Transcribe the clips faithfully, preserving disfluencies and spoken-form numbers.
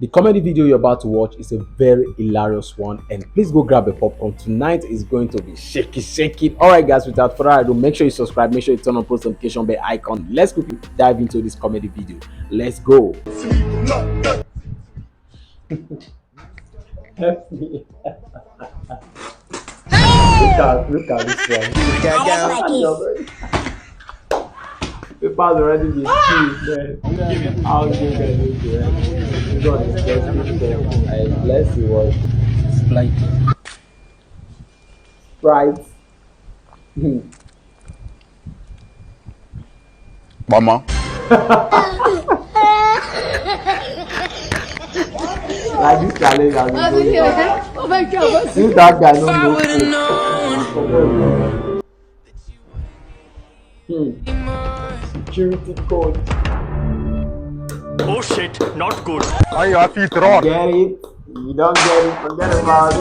The comedy video you're about to watch is a very hilarious one, and please go grab a popcorn. Tonight is going to be shaky, shaky. All right, guys, without further ado, make sure you subscribe, make sure you turn on post notification bell icon. Let's quickly dive into this comedy video. Let's go. Help me. Look at, look at this one. Papers already been killed, man. How do you get this, man? This one is just beautiful. I bless you all. Sprite. Sprite. Hmm. Mama. Like this challenge has been going on. Oh my God. Since that guy no know. Hmm. Security code. Oh shit, not good. How your feet run? Get it? You don't get it, forget about it.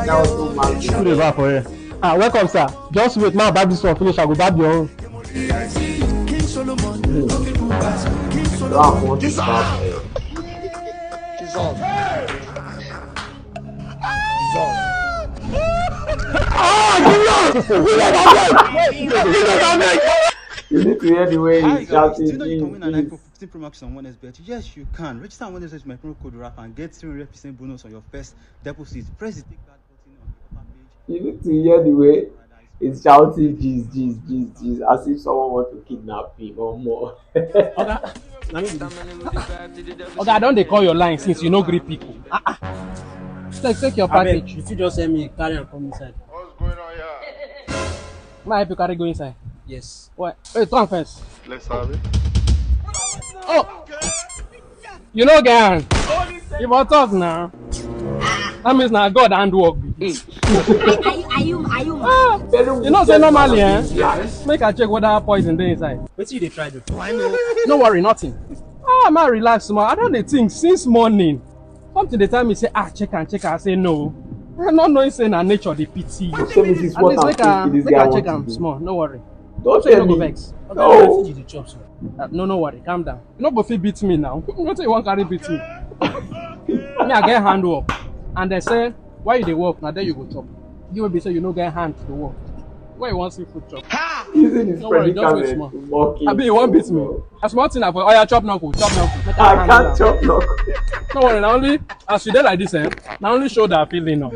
That was too much. Who dey back for here? Ah, welcome, sir. Just wait, now I bab this one finish, I go bab your own. Hmm. That one want to start. Jesus. Jesus. Ah, Jesus! You need to hear the way he's shouting. Do you know you can win an iPhone fifteen Pro Max on one X bet? Yes, you can. Register on one X bet with my promo code RAP and get three hundred percent bonus on your first deposit. Press the take that button on the upper page. You need to hear the way he's shouting, "Jeez, jeez, jeez, jeez," as if someone wants to kidnap him or more. Oga, na me be this. Oga, I don dey call your line since you no gree pick. Ah, ah. Take, take your package. Abeg, you fit just help me carry am come inside. What's going on here? May I help you carry go inside? Yes. What? Hey, come first. Let's have it. Oh! You no get hand. You for talk now. That means na God handwork be this. Are, are you, are you, are you mad? Ah, you know say normally, eh? Make I check whether poison dey inside. Wetin you dey try do? No worry, nothing. Ah, man, relax, man. I don dey think since morning. Something dey tell me say, ah, check am, check am. I say no. I no know say na nature dey pity you. At least make I, make I check am small. No worry. Don't tell me. No go vex. No. You dey chop so. Uh, no, no worry, calm down. You no go fit beat me now. Wetin you wan carry beat me? Me, I get handwork. And they say, why you dey work? Na there you go chop. You wey be say you no get hand to work. Where you wan see food chop? Using his predicament to mock him. Abi you wan beat me? A small thing I for, oya, chop knuckle, chop knuckle. I can't chop knuckle. No worry, na only as you dey like this, eh? Na only shoulder I fit lean on.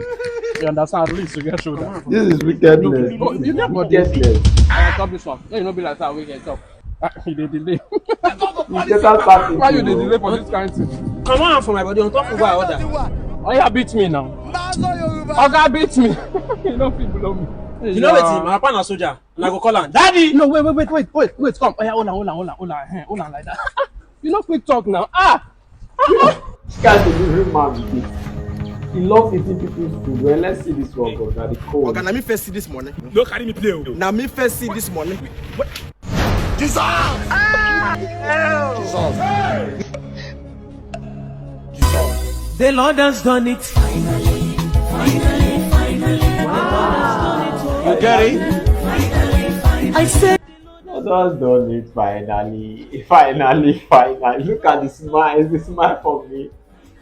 You understand? At least you get shoulder. This is wickedness. Oh, you get body. Wickedness. Oya, chop this one. Make you no be like that wey get chop. Ah, you dey delay. Why you dey delay for this kind thing? Comot am for my body, on top of what I order. Oya, beat me now. Oga, beat me. You no fit blow me. You know wetin? My papa na soldier, and I go call am, "Daddy!" No, wait, wait, come. Oya, hold on, hold on, hold on, hold on, eh, hold on like that. You no quick talk now. Ah! This guy delivery man be this. He loves eating people's food. Well, let's see this one, God. That the code. Oga, na me first see this money. No carry me play o. Na me first see this money. What? Jesus! Ah! Jesus! Jesus! The Lord has done it. Finally, finally, finally. Wow. You get it? I said, God has done it finally, finally, finally. Look at the smile, the smile for me.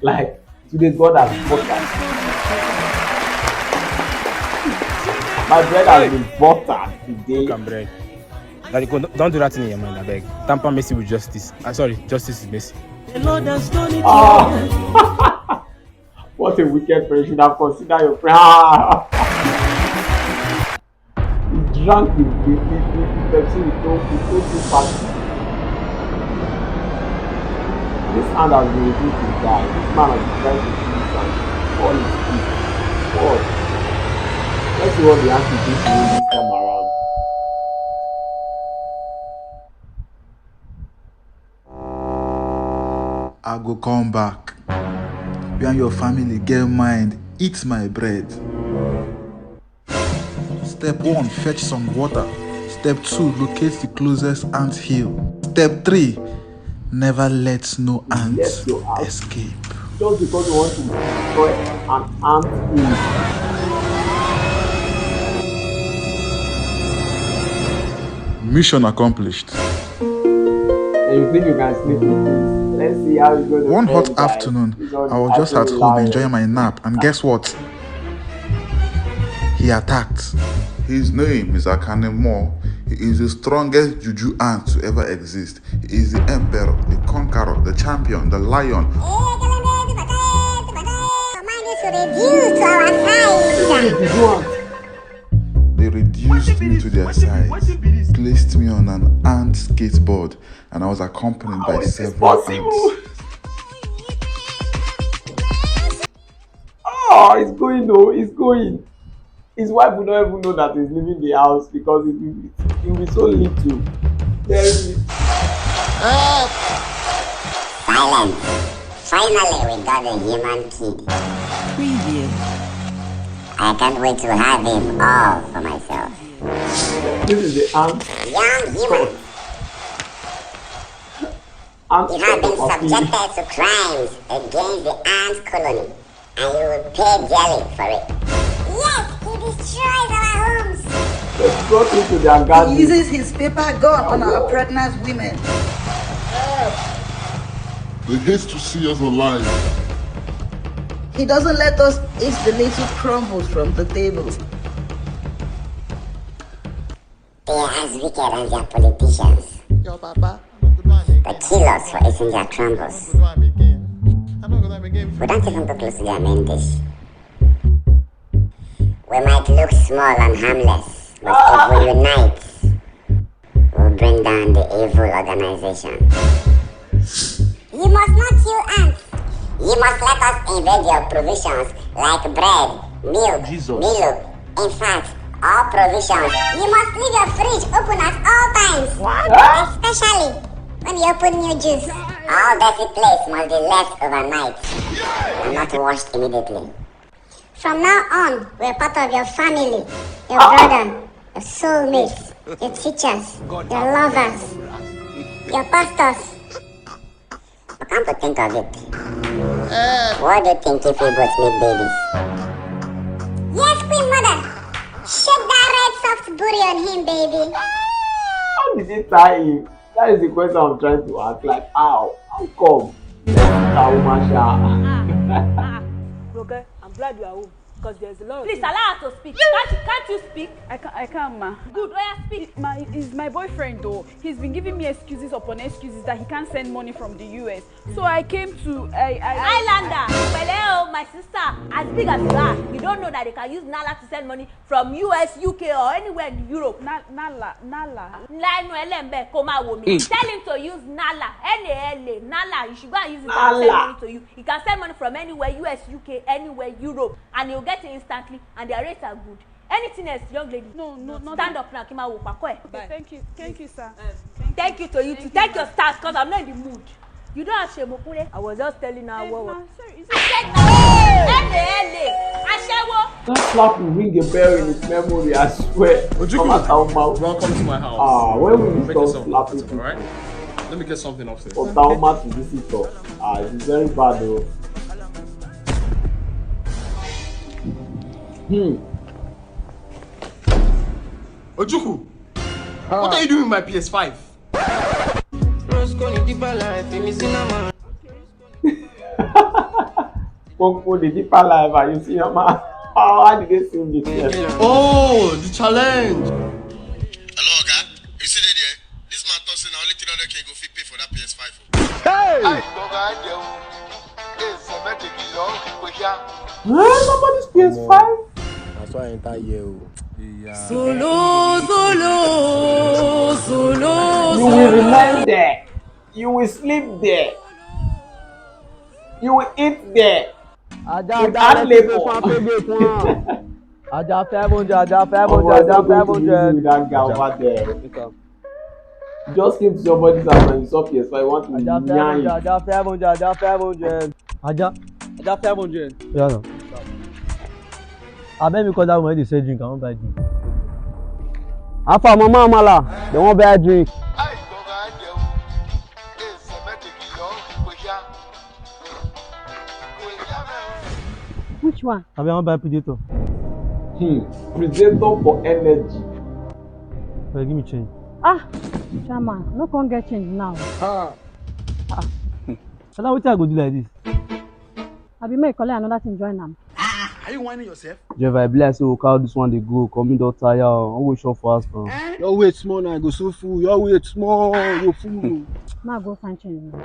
Like, today God has bought us. My bread has been buttered today. Cook and bread. Daddy, go, don't do that thing in your mind, abeg. Tamper mercy with justice. Ah, sorry, justice is mercy. The Lord has done it. Ah! What a wicked prayer. You should have considered your prayer. Ah! He drank the, the, the, the, the Pepsi with no, with no two party. This hand has been reduced to die. This man has been trying to kill his hand. All his teeth. What? Let's see what the hand will do to him this time around. I go come back. You and your family get mind, eat my bread. Step one, fetch some water. Step two, locate the closest ant hill. Step three, never let no ant escape. Just because you want to destroy an ant hill. Mission accomplished. And you think you can sleep with this? One hot afternoon, I was just at home enjoying my nap, and guess what? He attacked. His name is Akane Moore. He is the strongest juju ant to ever exist. He is the emperor, the conqueror, the champion, the lion. They reduced me to their size, placed me on an ant skateboard, and I was accompanied by several ants. Oh, it's going though, it's going. His wife will not even know that he's leaving the house because it will, it will be so little. Very little. Silence. Finally, we got a human kid. Preview. I can't wait to have him all for myself. This is the ant. Young human. Ant You have been of a subjected to crimes against the ant colony, and you will pay dearly for it. Yes, he destroys our homes. They brought him to their garden. He uses his paper gun on our pregnant women. They hate to see us alive. He doesn't let us eat the little crumbles from the table. They are as wicked as their politicians. Your papa. They kill us for eating their crumbles. Good one again. I'm not gonna be game. We don't even go close to their main dish. We might look small and harmless, but if we unite, we'll bring down the evil organization. You must not kill ants. You must let us invade your provisions like bread, milk, Jesus. milk. In fact, all provisions. You must leave your fridge open at all times. What? Especially when you open new juice. All dirty plates must be left overnight and not washed immediately. From now on, we're part of your family, your brother, your soulmates, your teachers, your lovers, your pastors. But come to think of it, what do you think if we both make babies? Yes, Queen Mother, shake that red soft booty on him, baby. How did they tie him? That is the question I'm trying to ask. Like, how? How come? Let's sit down, Masha. Ah, ah, Roge, I'm glad you are home because there's a lot of Please things. Allow her to speak. Can't you, can't you speak? I can't, I can't, ma. Good, oya speak. My, he's my boyfriend though. He's been giving me excuses upon excuses that he can't send money from the U S. So I came to I, I Islander, pẹ̀lẹ́ o, my sister, as big as you are, you don't know that they can use Nala to send money from U S, U K or anywhere in Europe. Na, Nala, Nala. Lẹ́nu ẹlẹ́mbẹ́ kó máa wò mí. Tell him to use Nala, N A L A, Nala. You should go and use it and send Nala. Money to you. He can send money from anywhere, U S, U K, anywhere, Europe, and he'll get it instantly, and their rates are good. Anything else, young lady? No, no, Stand nothing. Up now, kí n máa wò pàkọ́ ẹ̀. Okay, thank you, thank you, sir. Thank you to you too. Thank your staff, cause I'm not in the mood. You don't have Shemokunle. I was just telling her what. Ma, sorry, is I it said no. N A L A. Aṣẹ́wó. That slap will ring a bell in his memory, I swear. Ojukwu, Come out, Tauma. Welcome to my house. Ah, when will we Make stop yourself slapping comfortable, people? Alright? Let me get something upstairs. For Tauma to visit us. Ah, it's very bad though. Hmm. Ojukwu, what are you doing with my P S five? Popo the deeper life, and you see your man. Oh, how did they sing it here? Oh, the challenge. Hello, Oga. You see dey there? This man talk say na only three hundred K go fit pay for that P S five. Hey! Huh? Somebody's P S five? That's why I enter here. Oh. Solo, solo, solo, You will remain there. You will sleep there. You will eat there. Ajá With dá hard lẹ́sìn labor. Fún apége fún wa. Ajá five hundred, ajá five Oh, hundred, I'm ajá not going five to hundred. With that guy over there. Just came to somebody's house and you saw P S five. You want to Ajá five hundred, nine. Ajá five hundred, ajá five hundred. Ajá, ajá five hundred. Yeah, no. Abeg me call that woman wey dey sell drink, I wan buy drink. How far, Mama Amala? Dem wan buy drink. Which one? Abi I wan buy Predator. Hmm. Predator for energy. Well, give me change. Ah, Chama, no come get change now. Ah. Ah. So now wetin I go do like this? Abi make you collect another thing join am. Are you whining yourself? Driver, I be like say we carry this one dey go. Come, me don tire. I wan go shop for house now. Your wait small now, I go so full. Your wait small, you fool. Ma go find change now.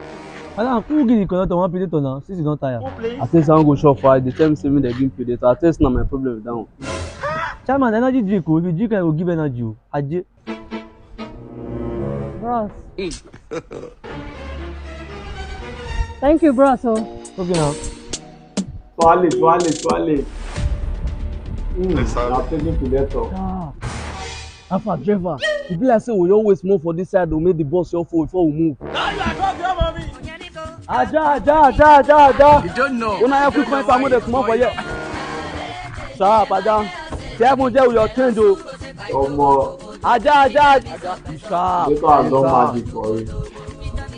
Madam, who give the conductor one predator now? Since you don tire. Who please? I tell say I wan go shop for house. They tell me say make dem give me predator. I tell say na my problem with that one. Chairman, energy drink o. If you drink am, e go give energy o. Aje. Bros. Thank you, bros. Oh. Okay now. Tuale, tuale, tuale. Mm, Yes, sir. I'm taking to let up. Ah. Alpha driver, e be like say we don waste more for this side to make the boss your phone before we move. Aja, aja, aja, aja, aja. You don't know. Una help quick find some of the small for here. Sharp, aja. Seven there with your change o. Omo, Aja, aja, aja. Sharp. later I don Sharp. magic for you.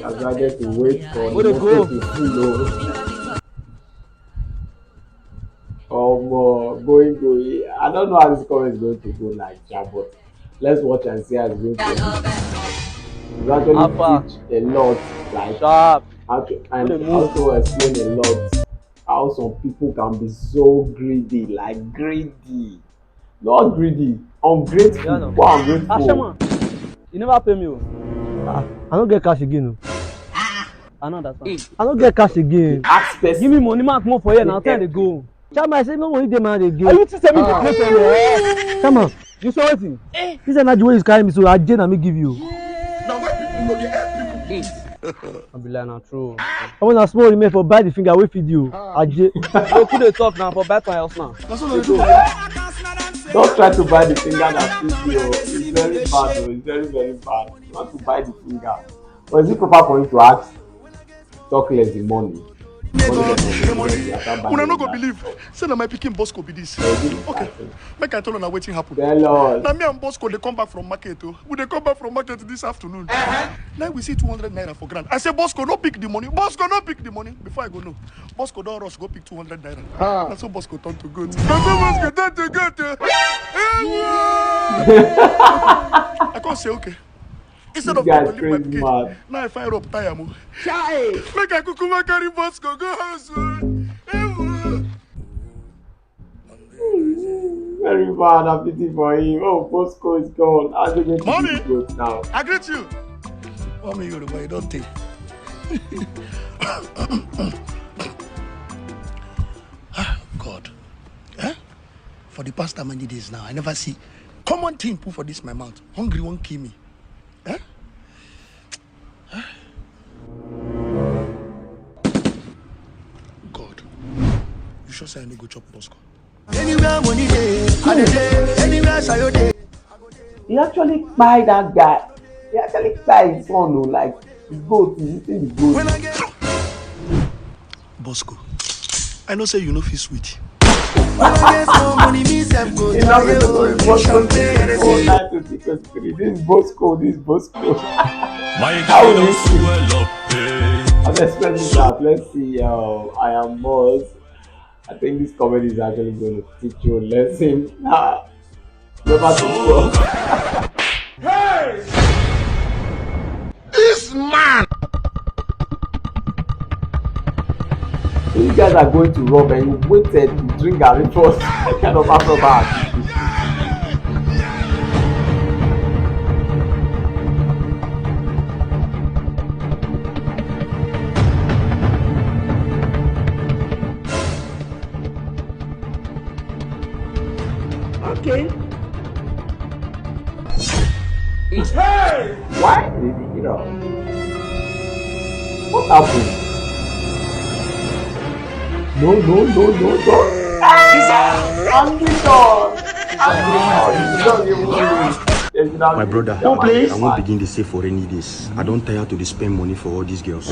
As I get to wait for Wey the dey go. motor to full o. Omo, going, going. I don't know how this comment is going to go like that, but let's watch and see how it's going to end. You actually Alpha. Teach a lot, like Sharp. how to, and Wey dey move. also explain a lot how some people can be so greedy, like greedy, not greedy, ungrateful. Yeah, no. Why ungrateful? Ashema, you never pay me o. Ah, I no get cash again o. I no understand. I no get cash again. Ask person. Give me money, mark more for here now. Tell dey go. Chairman, I say no money dey my hand again. Are you think say me dey play for you? Chairman, you saw wetin? This energy wey you carry me so, Aje na me give you. Now why people no dey help people? I be like na true. Omo, na small remain for bite the finger wey feed you. Aje. So who dey talk now for bite my house now? That's what I do. Don't try to bite the finger that feeds you. It's very bad, oh. It's very, very bad. You want to bite the finger. But is it proper for you to ask? Talk less the money. Money get money. You can't buy Una no it go back. Believe. Say na my pikin Bosco be this. So this is Okay, happening. Make I tell una wetin happen. Tell us. Na me and Bosco dey come back from market o. We dey come back from market this afternoon. Now we see two hundred naira for ground. I say, "Bosco, no pick the money. Bosco, no pick the money." Before I go know, Bosco don rush go pick two hundred naira. Na so Bosco turn to goat. Na so Bosco turn to goat o. I come say, "Okay." Instead This of guy to is leave my crazy pikin, mad. Now I find rope tie am o. Make I kukuma carry Bosco go house o. Ewo. Very bad. I pity for him. Oh, Bosco is gone. How they going to Mommy! This goat now? I greet you. Mommy Yoruba, you don't take. God. Eh? For the past how many days now, I never see common thing put for this my mouth. Hungry won't kill me. Eh? God, you sure say I no go chop Bosco? Anywhere money dey, I dey dey. Anywhere Sayo dey. He actually kpai that guy. He actually kpai his son o, like the goat. He's eating the goat. When I get, Bosco, I know say you no fit sweet. When I get small money, me sef go He not try going to go o. in Bosco. Champagne, Oh, Hennessy. nine twenty twenty-three. This is Bosco. This is Bosco. My How God is it? Swell up, eh. I'm expecting that. Let's see. Uh, I am Moz. I think this comedy is actually going to teach you a lesson. Ah, never to go. This man! So you guys are going to rob and you waited to drink garri first. What kind of armed robber? Okay. Why did he, you know? What happened? No, no, no, no, no. Ah! Ambulance! Ambulance! You don't even do it. They should have My brother, Who, please? I won't begin to save for rainy days. I don't tire to dey spend money for all these girls.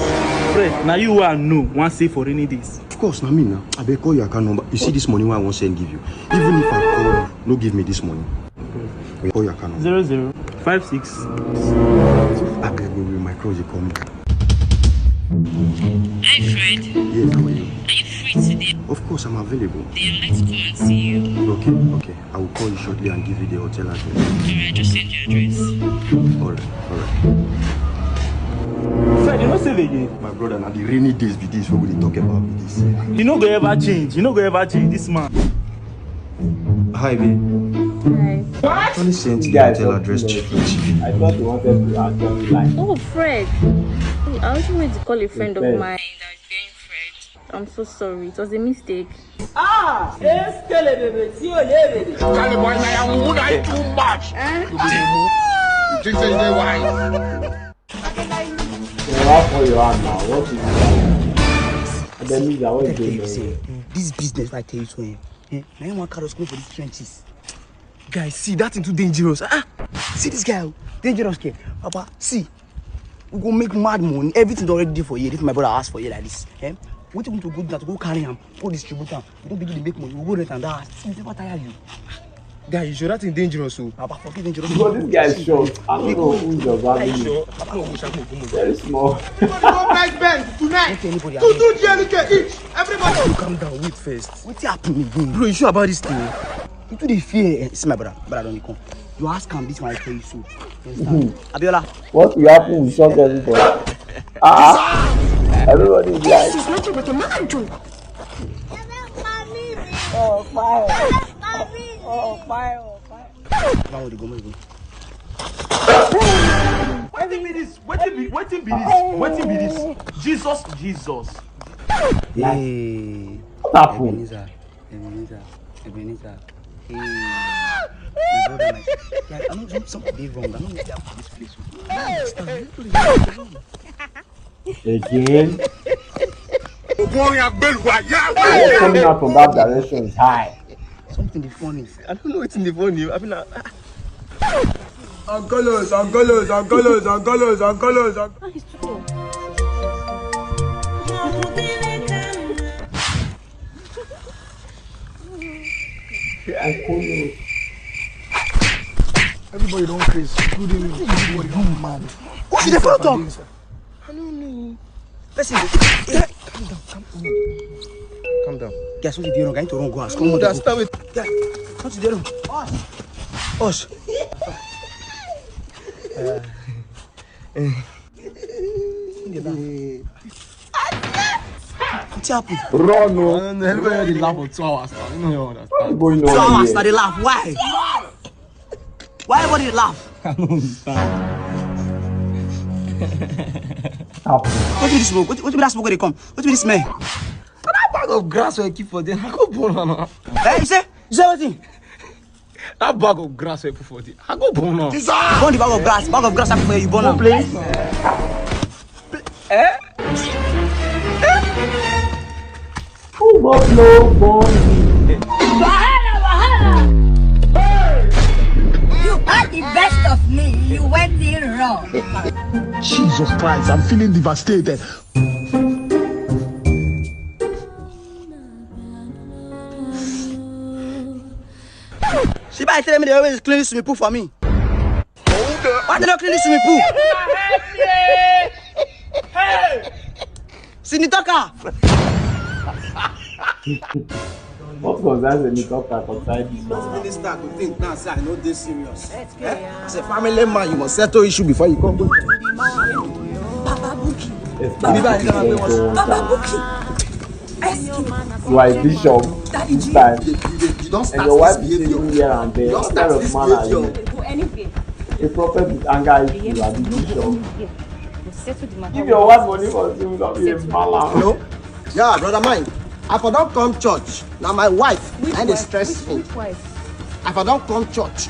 Fred, na you wey I know wan save for rainy days. Of course, na me now. I beg call your account number. You see this money wey I wan send give you. Even if I call you, no give me this money. I call your account number. Zero zero five six. I beg you, my crush, you call me. Hi, Fred. Yes, how are you? Are you free today? Of course, I'm available. Then let's go and see you. Okay, okay. I will call you shortly and give you the hotel address. Alright, just send your address. Alright, alright. You no save again. My brother, na the rainy days be this wey we dey talk about be this. You no go ever change. You no go ever change, this man. Hi, babe. Hi. I actually sent you the hotel address. Chief. I thought you wanted to actually like. Oh, Fred. Hey, I also wanted to call a friend of mine that's going Fred. I'm so sorry. It was a mistake. Ah, eskelebebe tí ò lè bèbè. Charlie boy, na your mumu na you too much. Eh? You be mumu. You think say you dey wise? What for your hand now? What is it? Ebenezer, what is going on? This business, I tell you so, eh? Eh? Na him wan carry us come for these trenches. Guys, see, that thing too dangerous. Ah, ah. See this guy, oh. Dangerous kid. Papa, see, we go make mad money. Everything don already dey for here. If my brother ask for here like this, eh? Wetin we to go do na to go carry am, go distribute am. We don begin dey make money. We go rent another house. See, we never tire you. Guy, you sure that thing dangerous, oh? Papa, forget dangerous. But this guy is short. I don't know who is your value. Are you sure? Papa, no, we shall go, go, go. Very small. Everybody go buy Benz tonight. Make anybody. Two, two J L K each. Everybody. You calm down, wait first. Wetin happen again? Bro, you sure about this thing? You too dey fear. Eh, see my brother. Brother don dey come. You ask am this one, I tell you so. You understand? Abiola. What will happen will shock everybody. Ah, everybody is like. This is nothing but a mad joke. Oh, fire. Oh, fire. Oh, fire. Báwo di gomo igun? Wetin be this? Wetin be, wetin be this? Wetin be this? Jesus, Jesus. Hey. What happened? Ebenezer, Ebenezer, Ebenezer. Hey. My brother, my, yeah, I know some, something dey wrong. I don't know what happen for this place. I don't understand. Again. Ogun orin agbelu wa ya. What's coming out from that direction is high. Something dey funny. I don't know wetin dey funny. I mean, na. Uncle Oz, Uncle Oz, Uncle Oz, Uncle Oz, Uncle Oz, Uncle Oz. Uncle Oz. Everybody don craze, including me. Everybody don mad. Who should dey follow talk? I don't know. Person dey. Calm down, calm down. Calm down. Guys, what you dey wrong? I need to run go house. Come on, understand it. Guys, what you dey wrong? Us. Us. Wetin happen? Run o. Everybody dey laugh for two hours now. You no understand. Two hours now dey laugh. Why? Why everybody dey laugh? I don't understand. Wetin be this smoke? Wetin, wetin be that smoke wey dey come? Wetin be this smell? That bag of grass wey I keep for there, I go burn am. Eh, you say? You say wetin? That bag of grass wey I put for there, I go burn am. Burn the bag of grass. Bag of grass I put for here, you burn am. Please. Eh? Who go blow burn me? Wahala, wahala. You had the best of me. You went in wrong. Jesus Christ, I'm feeling devastated. She might tell me they always clean this swimming pool for me. Why they don't clean this swimming pool? Sini Talker. What was that Sini Talker concern this one? Minister go think now say I no dey serious. Eh? As a family man, you must settle issue before you come. Papa Buki. Baba Buki. Excuse me. You are a bishop this time. And your wife is sitting here and there. What kind of man are you? A prophet with anger issue, you are the bishop. If your wife money for you, not be a malam. No. Yeah, brother mine. I for don come church. Now my wife, and dey stress me. Which wife? I for don come church.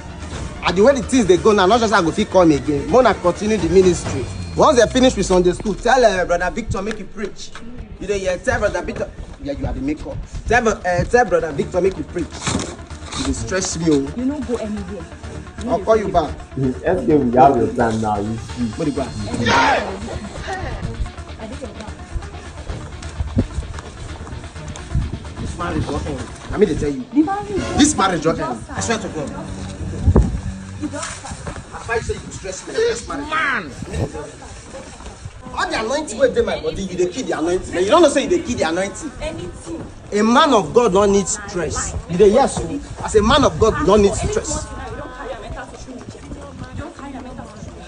And the way the things dey go now, not just I go fit come again. Mona continue the ministry. Once they finish with Sunday school, tell uh, brother Victor make you preach. You dey hear? Tell brother Victor. Yeah, you are the maker. Tell uh, tell brother Victor make you preach. You dey stress me o. You no go anywhere. I'll call you back. Let's get we have your time now. You see. What the This marriage don end. I mean, they tell you. This marriage don end. I swear to God. I find say you stress me. This marriage. Man. All the anointing wey dey my body, you dey kill the anointing. You don't know say you dey kill the anointing. Anything. A man of God no need stress. You dey hear so? As a man of God, you no need stress.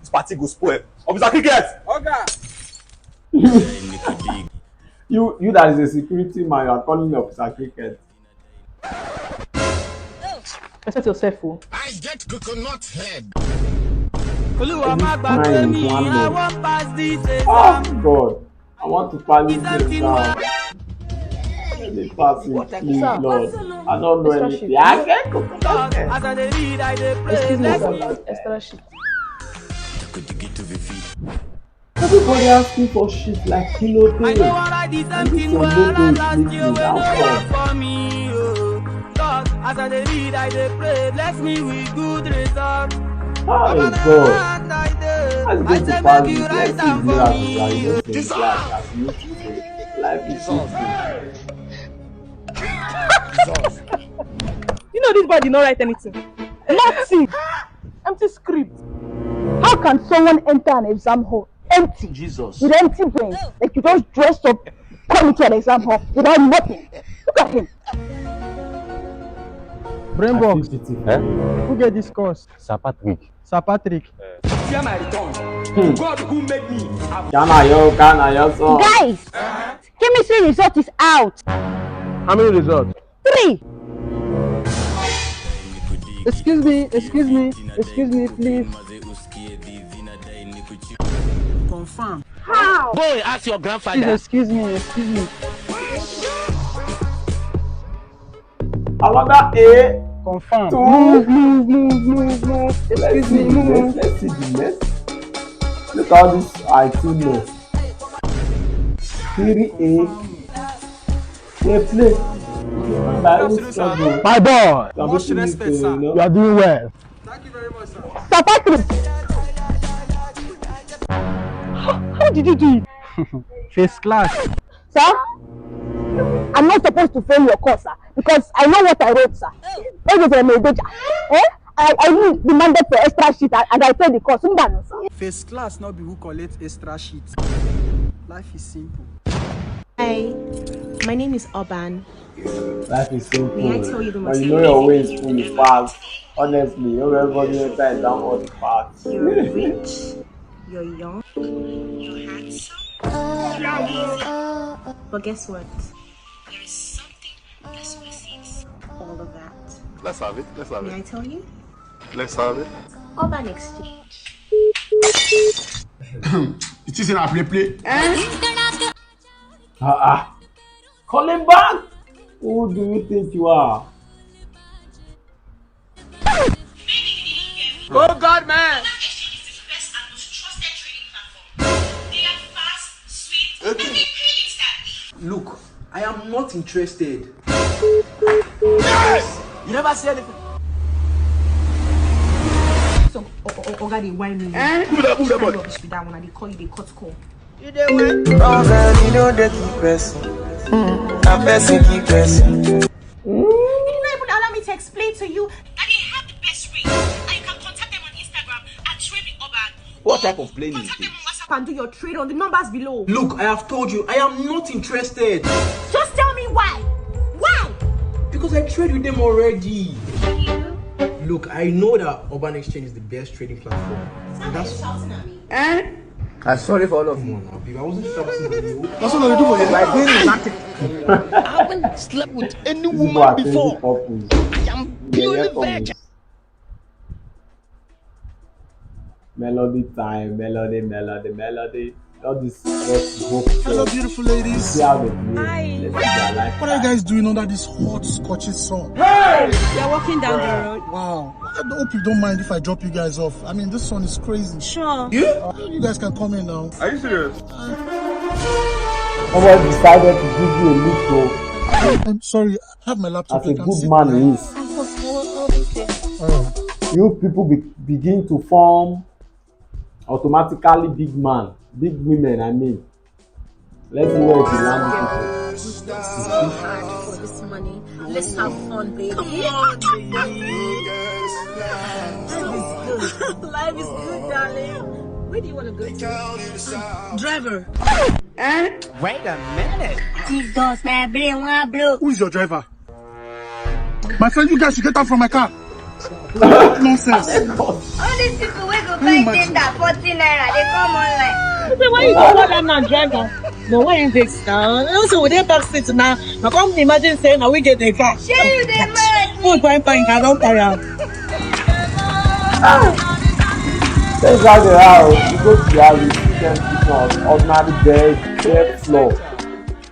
This party go spoil. Officer Cricket! Oga! You, you that is a security man, you are calling me Officer Cricket. Respect yourself, oh. I get coconut head. Olúwa má gbàgbé mi, I wan pass this exam. Oh God, I want to pass this exam. Let me pass it, please, Lord. I don't know anything. I get coconut head. As I dey read, I dey pray. Excuse me, sir. Extra sheet. Everybody asking for shit like kilo day. I know I did something well last year when no work for me. Oh. God, as I dey read, I dey pray, bless me with good result. Oh God. Let's go to Paris. Let's see the miracle. You know, say, like, as you know, say, life is simple. You know, this boy did not write anything. Nothing. Empty script. How can someone enter an exam hall empty? Jesus. With empty brain? Like, you just dress up, come into an exam hall without nothing. Look at him. Brain box. Eh? Who get this course? Sir Patrick. Sir Patrick. Fear my return. God who made me. Can I yo, can I yo, so? Guys, chemistry result is out. How many results? Three. Excuse me, excuse me, excuse me, please. Confirm. How? Go and ask your grandfather. Please excuse me, excuse me. Another A. Confirm. Two. Move, move, move, move, move. Let's Excuse see me, the move. Next. Let's see the next. Look how this I two know. Three A. Play, play. By who struggle? My boy. Some Much people need respect, to, sir. you know. You are doing well. Sir Patrick. How, how did you do it? First class. Sir, I'm not supposed to fail your course, sir, because I know what I wrote, sir. Everything I made, eh? I, I even demanded for extra sheet and, and I paid the cost. Hold on, sir. First class not be who collect extra sheet. Life is simple. Hi, my name is Oban. Life is simple. May I tell you the When most you know your way is full, you pass. Honestly, you know everybody enter is down all the pass. You're rich, you're young, you're handsome. But guess what? There is something that supersedes all of that. Let's have it. Let's have May I it. Tell you? Let's have it. Urban Exchange. It is in a play play. Ah, ah. Calling back? Who do you think you are? Oh God, man! Look, I am not interested. Yes! You never say anything. So, o- o- Oga, they wine me. Eh? Move that, move that, Kind rubbish with that one. I dey call you, they cut call. You dey wine? Problem, you know they keep person. Hmm. A person keep person. You did not even allow me to explain to you that they have the best rate. And you can contact them on Instagram at Trading Urban. What type of plane is Contact them on WhatsApp and do your trade on the numbers below. Look, I have told you, I am not interested. Just tell me why. Why? Because I trade with them already. Look, I know that Urban Exchange is the best trading platform. And that's Shouting at me. Eh? I'm sorry for all of you. Come on now, babe. I wasn't shouting at you. That's what I do for you. Like this. I haven't slept with any This is what woman I tell you, before. Couples. I am Yeah, yeah, purely couples. virgin. Melody time, melody, melody, melody. All this what go Hello, first. Beautiful ladies. See how they behave. Let's see their life. What are you guys doing under this hot, scorching sun? You're walking down the road. Wow. I hope you don't mind if I drop you guys off. I mean, this sun is crazy. Sure. Uh, you guys can come in now. Are you serious? Somebody decided to give you a lift, though. I'm sorry. I have my laptop. As a I can good sit man there. he is. Oh. You people be, begin to form automatically big man, big women. I mean, let's see where it will land people. So hard for this money. Let's have fun, baby. Come on, baby. Life is good. Life is good, darling. Where do you want to go to? Driver. Wait a minute. Jesus, my brain want blow. Who is your driver? My friend, you guys should get out from my car. Nonsense. All these people wey go buy tender forty naira, they come online. Say, why you go call them now, driver? No, why you vex now? Also, we dey back seat now. I come imagine saying, now we get the car. Shey you dey mad? Who buy bank? I don't buy am. That's how they are. You go to the house, you see them sitting on ordinary bed, bare floor.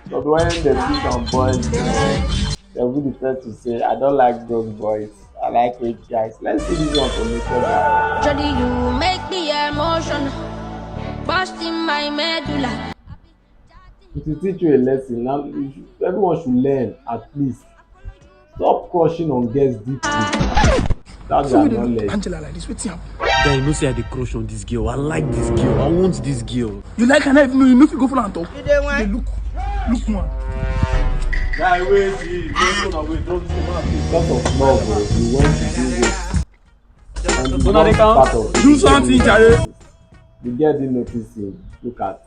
But when they sit on boys, they will be the first to say, "I don't like those boys. I like rich guys." Let's see this one for me. Jody, you make me emotional. Burst in my medulla. It will teach you a lesson. Now, you should, everyone should learn at least. Stop crushing on girls deeply. That's So your we dey look knowledge. Angela like this. Wetin happen? Guy, you know say I dey crush on this girl. I like this girl. I want this girl. You like her now, even though you no fit go follow am talk. You dey Dey wine. Look, look one. Guy, wait, see, don't go away, don't go away. Because of love, oh, you went to do work. And you Una dey lost count? part of Do something, Jare. The girl didn't notice him. Look at,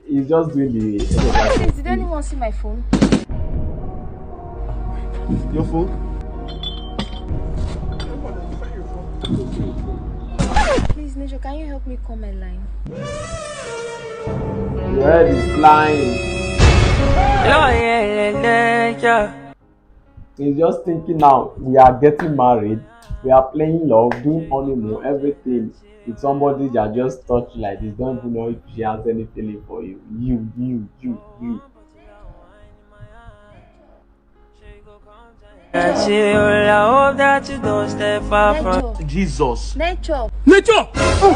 he's just doing the. Please, did anyone see my phone? Your phone? Please, Nejo, can you help me call my line? Your head is flying. He's just thinking now. We are getting married. We are playing love, doing honeymoon, everything with somebody that just touched you like this. Don't even know if she has any feeling for you. You, you, you, you. I hope that you don't step far from Nejo. Jesus. Nejo. Nature. Oh,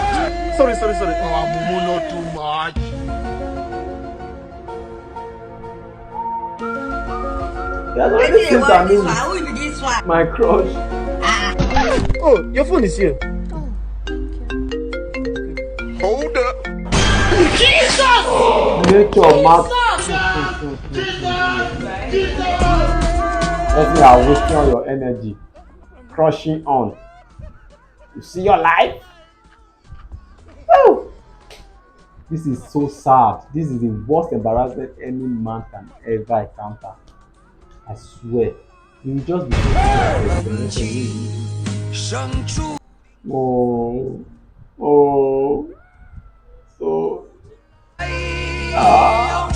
sorry, sorry, sorry. Oh, Mumu, not too much. There's already since I mean my crush. Oh, your phone is here. Oh, thank you. Hold up. Nature mad. Person are wasting all your energy. Crushing on. You see your life? Oh! This is so sad. This is the worst embarrassment any man can ever encounter. I swear. You will just be so sad. Oh, oh. So, ah.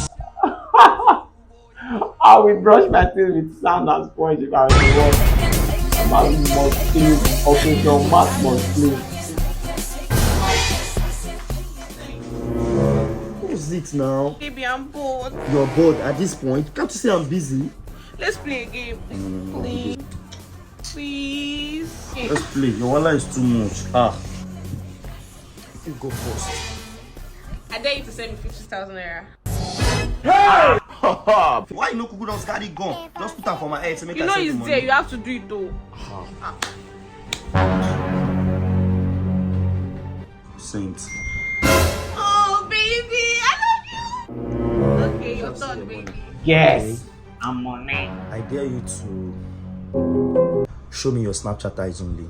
I will brush my teeth with sand and sponge if I was the one. Mouth must clean. Operation mouth must clean. Who's it now? Baby, I'm bored. You're bored at this point. Can't you see I'm busy? Let's play a game. Please. Please. Let's play. Your wallet is too much. Ah. You go first. I dare you to send me fifty thousand naira. Why you no kuku don carry gun? Just put am for my head. Say make You I know send it's the money. There. You have to do it though. Saint. Oh, baby, I love you. Okay, your turn, baby. Yes, I'm on it. I dare you to show me your Snapchat eyes only.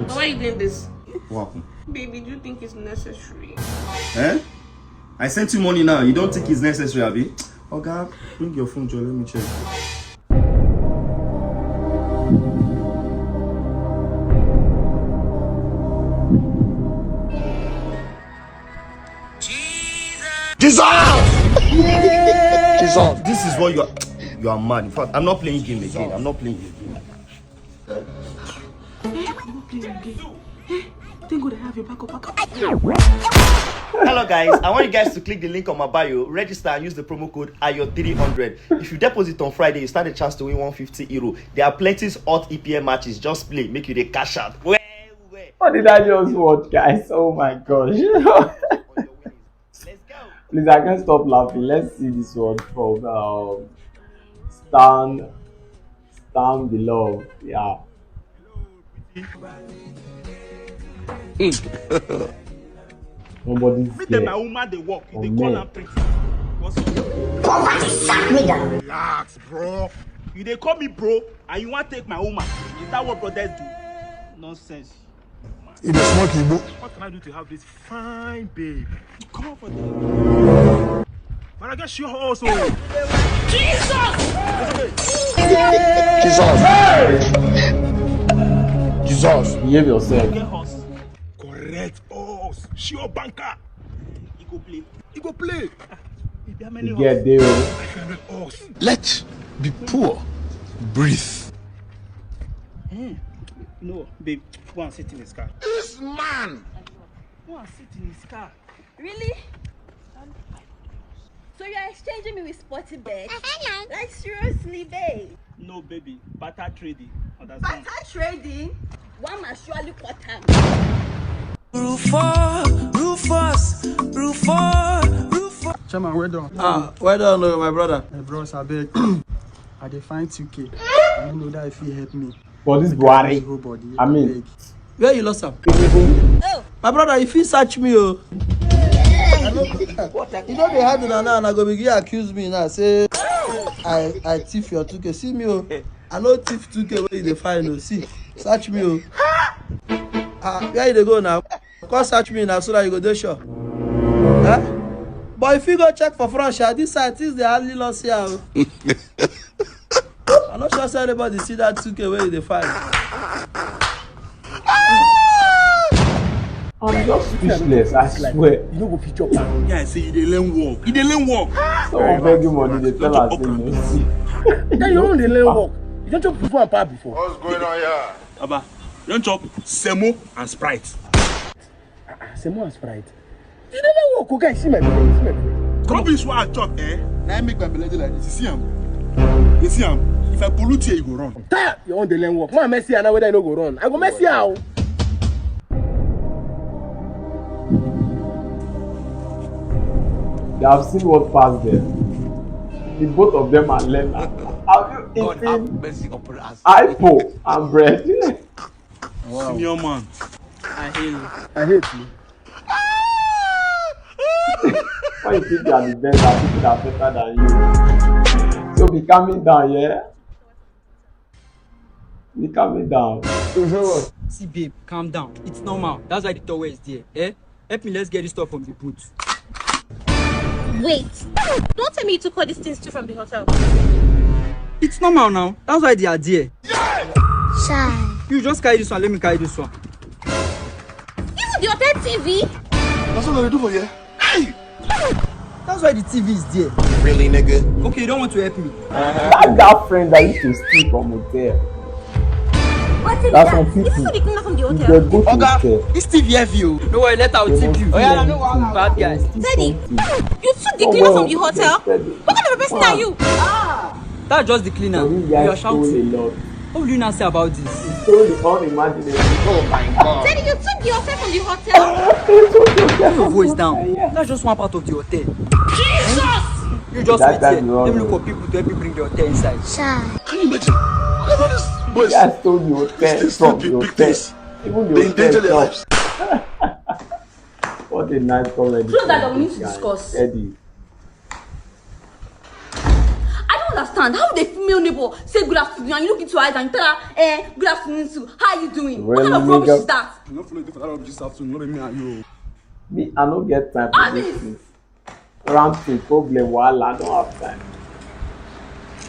Why are you doing this? What happened? Baby, do you think it's necessary? Eh? I sent you money now. You don't think it's necessary, Abby? Oga, bring your phone, Joe. Let me check. Jesus! Jesus! This is what you are. You are mad. In fact, I'm not playing game again. I'm not playing game. Thank God I have your backup. Backup. Hello guys, I want you guys to click the link on my bio, register and use the promo code A Y O three hundred. If you deposit on Friday, you stand a chance to win one fifty euro. There are plenty hot E P L matches. Just play, make you the cash out. Well, well. What did I just watch, guys? Oh my gosh. Let's go. Please, I can't stop laughing. Let's see this one from um, Stan Stan Beloved. Yeah. Nobody's Make them my there. Woman they work. You Oh, dey call man. Am pretty. What's up? Relax, bro. You dey call me bro, and you want take my woman. Is that what brothers do? Nonsense. You dey smoke igbo? What can I do to have this fine babe? Come on for there. But I guess you also. Jesus! Jesus! Behave yourself. Get horse. Correct horse. Sure banker. He go play. He go play. Baby, how many You horse? get there. Five hundred horse. Let be poor. Breathe. Hmm. No, babe, go and sit in his car. This man! Go and sit in his car. Really? So you're exchanging me with sporty bet? Like seriously, babe? No, baby, barter trading. Understand? Barter trading? One must surely cut am. Rufus, Rufus, Rufus, Rufus. Chairman, well done. Ah, well done, oh, my brother. My bros, abeg. I dey find two K. I no know that if you help me. For this This Buhari, whole body. I mean, Abeg. Where you lost am? My brother, if you search me, oh. You know they hide una now, and I go begin accuse me now. Say I I thief your two K. See me, oh. I no thief two K wey you dey find, oh. See, search me, oh. Ah, where you dey go now? Come search me now so that you go dey sure. Huh? But if you go check for front, sha, this side things dey hardly lost here, oh. I no sure say anybody see that two K wey you dey find. I'm just speechless, I swear. You no go fit chop am. Yeah, I say you dey learn work. You dey learn work. Someone beg you money, they tell us they no see. Then you own dey learn work. You don chop fufu and pap before. What's going on here? Baba, you don chop semo and sprite. Semo and sprite. You dey learn work, okay? See my belle, see my belle. Rubbish wey I chop, eh? Na im make my belle dey like this. You see am? You see am? If I pollute here, you go run. Tire, you own dey learn work. Ma, mess here now, whether you no go run. I go mess here, oh. They have seen what passed them. The both of them are learners. Have you God have eaten mercy upon us. ipo and bread? Senior man. I hate you. Why you think you are the best and people that are better than you? So be calming down, yeah? Be calming down. See, babe, calm down. It's normal. That's why the towel is there. Eh? Help me, let's get this stuff from the boot. Wait. Don't tell me you took all these things too from the hotel. It's normal now. That's why they are there. Shy. You just carry this one, let me carry this one. Even the hotel T V? That's what I do for you. Hey! That's why the T V is there. Really, nigga? Okay, you don't want to help me. That girlfriend that used to steal from hotel. What's it That's that? Some Is this people. not the cleaner from the If hotel? they go to Oga, hotel, this T V heavy, oh. No worry, later I'll they tip must you. steal Oh, yeah, I anything. know wahala. Bad guys. They must steal Daddy, something. You took the No cleaner from worry, the hotel? respect them. What kind of a person are you? That's just the cleaner. Tori You guys are stole a shouting. Lot. What will you now say about this? He stole the unimaginable. Oh my God. Daddy, you took the hotel from the hotel? Put your voice down. That's just one part of the hotel. Jesus! You just That wait time here. you Let me run look for people to help you bring the hotel inside. Shy. Can you imagine? Look at all these boys. Guys stole the hotel This thing from be the big hotel. Things. Even the They hotel endanger their itself. lives. What a nice comedy. Close that door, we need to Guys. Discuss. Eddie. I don't understand how the female neighbor say good afternoon and you look into her eyes and you tell her, eh, good afternoon too. How are you doing? What Really, kind of rubbish nigga? Is that? You no follow the father of this afternoon. No be me and you. Me, I no get time Ah, for this please. Thing. Ranting, problem, wahala, I don't have time.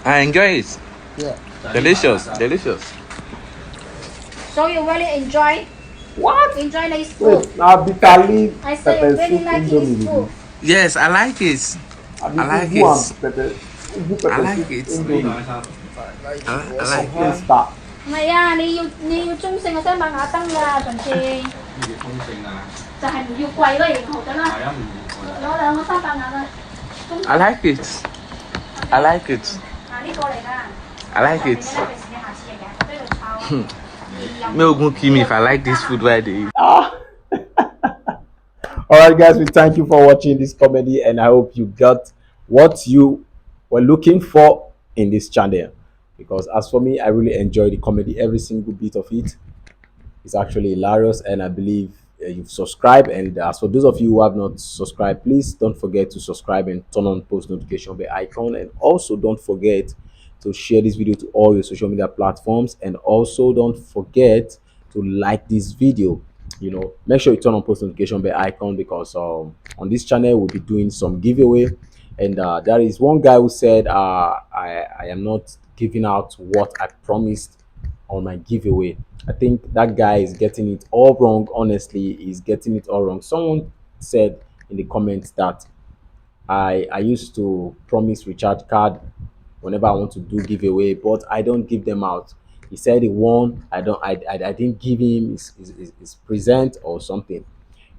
I enjoy it. Yeah. Delicious, delicious. So you really enjoy What? Enjoy nice food. Wait, now bitter leaf I say you pepper really soup like indomie. This food. Yes, I like it. I be I like Ugu it. And pepper, Ugu pepper I like soup it. Indomie. I, I Yes, like Open it. Star. 唔係啊，你要你要忠誠，我想問下燈啦，陳志。你嘅通勝啊，就係唔要貴咯，然後得啦。係啊，唔要貴。攞嚟，我三百銀啊。 I like it. I like it. 啊，呢個嚟啦。 I like it. 你下次嘅，我都要抄。 May Ogun kill me if I like this food where they eat. Ah. All right, guys, we thank you for watching this comedy, and I hope you got what you were looking for in this channel. Because as for me, I really enjoy the comedy, every single bit of it. It's actually hilarious, and I believe uh, you've subscribed. And as for those of you who have not subscribed, please don't forget to subscribe and turn on post notification bell icon. And also don't forget to share this video to all your social media platforms. And also don't forget to like this video. You know, make sure you turn on post notification bell icon because um, on this channel we'll be doing some giveaway. And uh, there is one guy who said, uh, I, I am not giving out what I promised on my giveaway. I think that guy is getting it all wrong. Honestly, he's getting it all wrong. Someone said in the comments that I I used to promise recharge card whenever I want to do giveaway, but I don't give them out. He said he won. I don't. I, I, I didn't give him his, his, his, his present or something.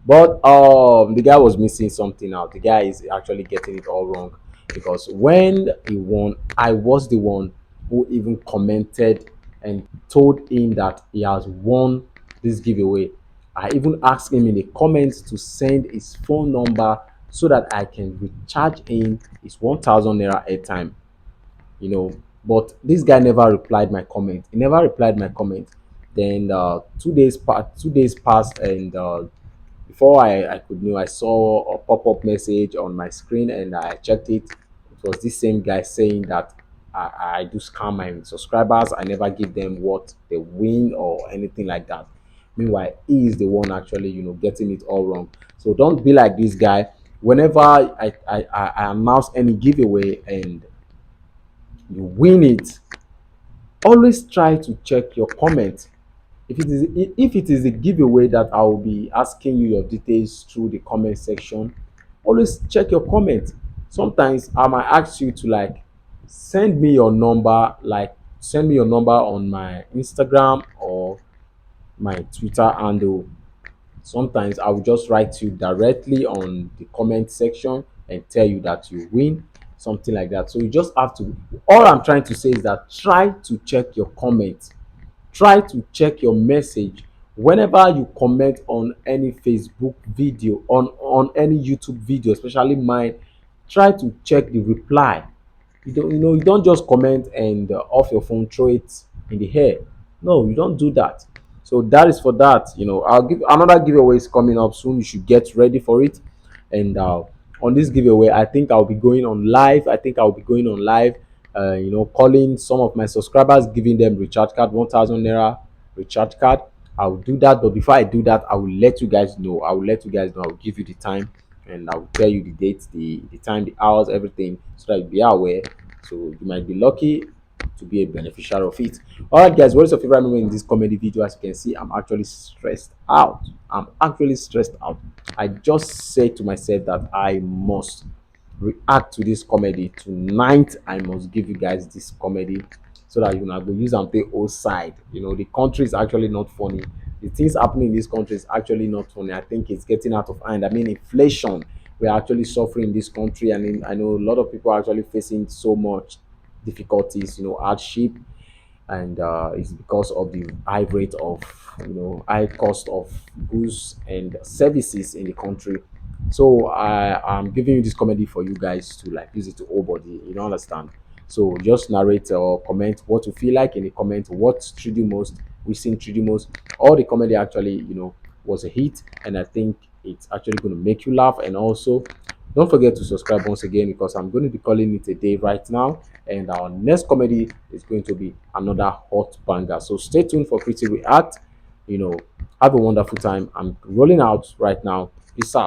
But um, the guy was missing something out. The guy is actually getting it all wrong because when he won, I was the one who even commented and told him that he has won this giveaway. I even asked him in the comments to send his phone number so that I can recharge in his one thousand naira airtime, you know. But this guy never replied my comment. He never replied my comment. Then uh, two days pa- two days passed, and uh, before I, I could know, I saw a pop-up message on my screen, and I checked it. It was this same guy saying that I, I do scam my subscribers. I never give them what they win or anything like that. Meanwhile, he is the one actually, you know, getting it all wrong. So don't be like this guy. Whenever I, I, I I announce any giveaway and you win it, always try to check your comment. If it is, if it is a giveaway that I will be asking you your details through the comment section, always check your comment. Sometimes I might ask you to, like, send me your number, like, send me your number on my Instagram or my Twitter handle. Sometimes I will just write you directly on the comment section and tell you that you win, something like that. So you just have to, all I'm trying to say is that try to check your comment, try to check your message whenever you comment on any Facebook video, on on any YouTube video, especially mine. Try to check the reply. You don't, you know, you don't just comment and uh, off your phone, throw it in the air. No, you don't do that. So that is for that. You know, I'll give, another giveaway is coming up soon. You should get ready for it. And uh, on this giveaway, I think I'll be going on live. I think I'll be going on live. Uh, you know, calling some of my subscribers, giving them recharge card, one thousand naira recharge card. I'll do that, but before I do that, I will let you guys know. I will let you guys know. I'll give you the time, and I'll tell you the date, the, the time, the hours, everything, so that you'll be aware. So you might be lucky to be a beneficiary of it. All right, guys, what is your favorite moment in this comedy video? As you can see, I'm actually stressed out. I'm actually stressed out. I just said to myself that I must react to this comedy tonight. I must give you guys this comedy so that you know I go use and pay old side. You know, the country is actually not funny. The things happening in this country is actually not funny. I think it's getting out of hand. I mean, inflation, we're actually suffering in this country, and in, I know a lot of people are actually facing so much difficulties, you know, hardship, and uh, it's because of the high rate of, you know, high cost of goods and services in the country. So I am giving you this comedy for you guys to, like, use it to owe body. You don't understand. So just narrate or comment what you feel like in the comment. What thrilled you most? Which scene thrilled you most? All the comedy actually, you know, was a hit, and I think it's actually going to make you laugh. And also, don't forget to subscribe once again, because I'm going to be calling it a day right now. And our next comedy is going to be another hot banger. So stay tuned for Pretty React. You know, have a wonderful time. I'm rolling out right now. Peace out.